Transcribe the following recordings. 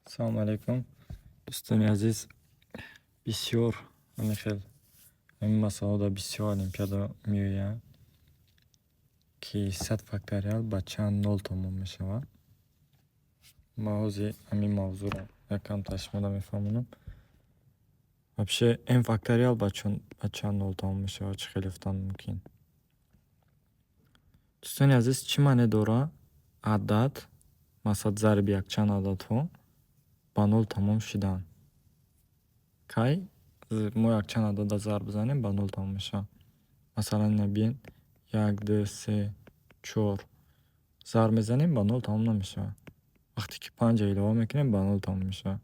Салому алайкум, дӯстони азиз. Бисёр ҳамин хел ҳамин масъалаҳо дар бисёр олимпиада меоянд, ки 100 факториал ба чанд нол тамом мешавад. Ман ҳозир ҳамин мавзӯъро якам ташмода мефаҳмонам. Вообще, n факториал ба чанд нол тамом мешавад, чӣ хел ёфтан мумкин? Дӯстони азиз, чӣ маъне дорад адад, масалан, зарби якчанд ададҳо ба нол тамом шудан? Кай мо якчанд ададро зарб бизанем, ба нол тамом мешавад? Масалан, ина биёед, як, ду, се, чор зарб мезанем, ба нол тамом намешавад. Вақте ки панҷа илова мекунем, ба нол тамом мешавад.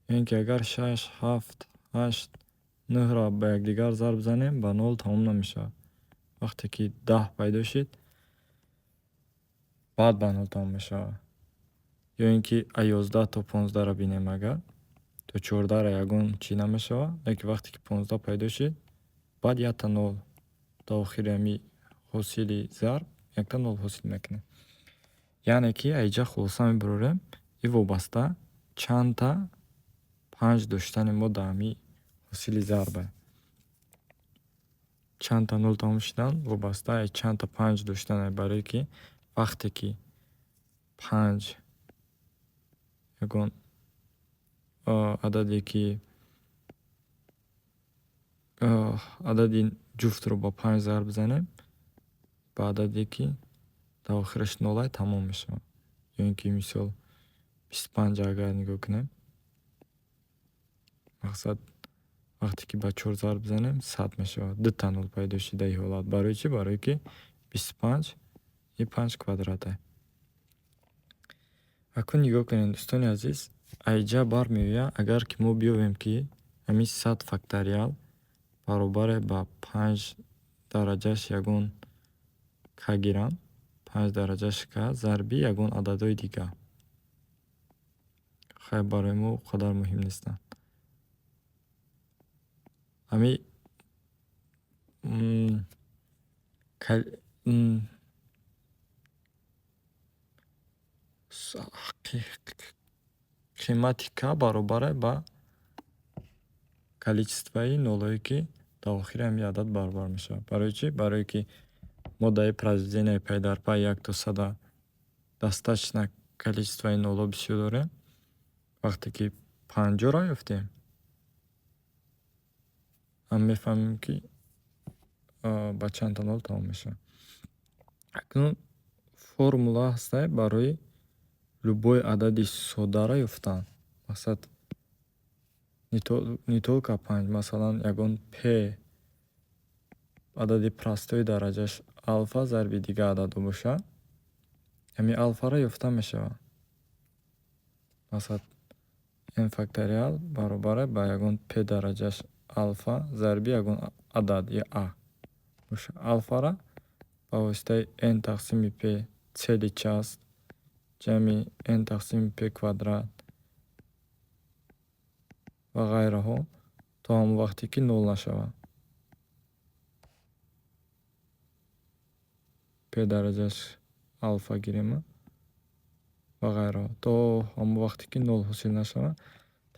Ё ин ки агар шаш, ҳафт, ҳашт, нӯҳро ба якдигар зарб бизанем, ба нол тамом намешавад. Вақте ки 10 пайдо шид, баъд ба нол тамом мешавад. Ё ин ки аз 11 то 15-ро бинем, агар то 14-ро ягон чӣ намешавад, лекин вақте ки 15 пайдо шид, баъд якта нол дар охири ҳамин ҳосили зарб якта нол ҳосил мекунем. Яъне ки аз инҷа хулоса мебарорем, ин вобаста чандта панҷ доштани мо дар ҳамин ҳосили зарба. Чандта нол тамом шудан вобаста аз чандта панҷ доштане, барое ки вақте ки панҷ ягон ададе ки адади ҷуфтро ба панҷ зарб бизанем, ба ададе ки дар охираш нолай тамом мешавад. Ё ин ки, мисол, 25 агар нигоҳ кунем, мақсад, вақте ки ба чор зарб бизанем, 100 мешавад. Дута нол пайдо шид дар ин ҳолат. Барои чӣ? Барое ки 25 и панҷ квадрата. Акнун нигоҳ кунед, дӯстони азиз, айҷа бармеояд, агар ки мо биёвем, ки ҳамин 100 факториал баробаре ба панҷ дараҷаш ягон к гирам, панҷ дараҷаш к зарби ягон ададҳои дигар. Хайр, барои мо он қадар муҳим нестанд. Ҳамин қимати к баробаре ба количествои нолҳое, ки дар охири ҳамин адад баробар мешавад. Барои чӣ? Барое ки мо дар ин произведенияи пайдарпай як то сада достаточно количествои нолҳо бисёр дорем. Вақте ки 50-ро ёфтем, ҳам мефаҳмем, ки ба чандта нол тамом мешавад. Акнун формула ҳастай барои любой адади содаро ёфтан. Мақсад, не только панҷ, масалан, ягон п адади простои дараҷаш алфа зарби дигар ададҳо бошад, ҳамин алфаро ёфта мешавад. Мақсад, n факториал баробар ба ягон п дараҷаш алфа зарби ягон адад ё а бошад. Алфара ба воситаи n тақсими п цели часть ҷамъи n тақсими п квадрат ва ғайраҳо то ҳамон вақте ки нол нашавад. П дараҷаш алфа гирем ва ғайраҳо то ҳамон вақте ки нол ҳосил нашавад,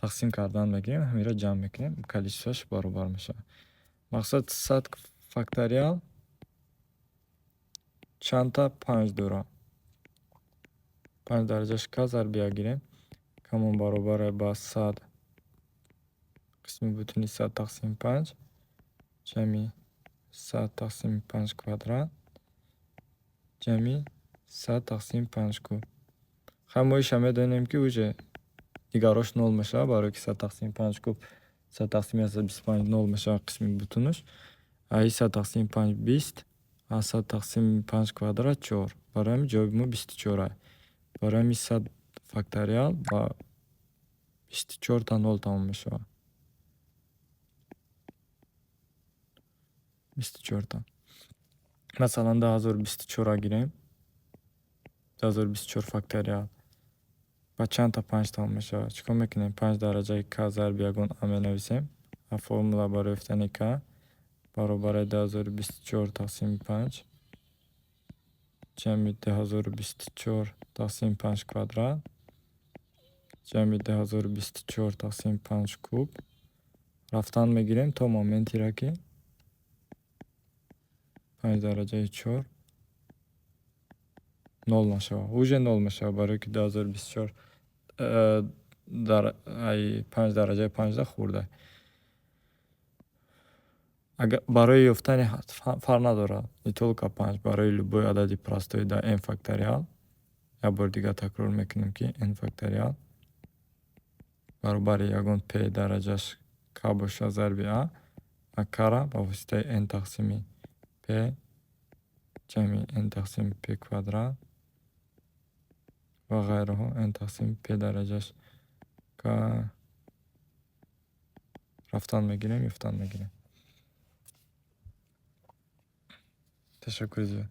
тақсим кардан мегирем, ҳаминро ҷамъ мекунем, количествоаш баробар мешавад. Мақсад, 100 факториал чандта панҷ дорад? Панҷ дараҷаш к зарби як гирем, камон баробар ба 100 қисми бутуни 100 тақсими панҷ ҷамъи 100 тақсими панҷ квадрат ҷамъи 100 тақсими панҷ куб. Хай, мо иша медонем, ки уже дигарош нол мешавад, барое ки 100 тақсими панҷ куб 100 тақсими 125 нол мешавад қисми бутунаш. А и 100 тақсими панҷ 20, а 100 тақсими панҷ квадрат чор. Барои ҳамин ҷавоби мо 24-а. Барои ҳамин 100 факториал ба 24-та нол тамом мешавад. 24-та. Масалан, 2024-ро гирем. 2024 факториал ба чандта панҷ тамом мешавад? Чӣ кор мекунем? Панҷ дараҷаи к зарби ягон а менависем. А формула барои ёфтани к баробари 2024 тақсими панҷ ҷамъи 2024 тақсими панҷ квадрат. Ҷамъи 2024 тақсими панҷ куб. Рафтан мегирем то моментеро, ки панҷ дараҷаи чор нол нашавад. Уже нол мешавад, барое ки 2024 панҷ дараҷаи панҷда хурда. Агар барои ёфтани, фарқ надорад, не только панҷ, барои любой адади простой дар n факториал, як бори дигар такрор мекунем, ки n факториал баробари ягон p дараҷаш к бошад зарби а, а к-ра ба воситаи n тақсими p ҷамъи n тақсими p квадрат ва ғайраҳо n тақсими p дараҷаш к рафтан мегирем, ёфтан мегирем. Ташаккури зиёд.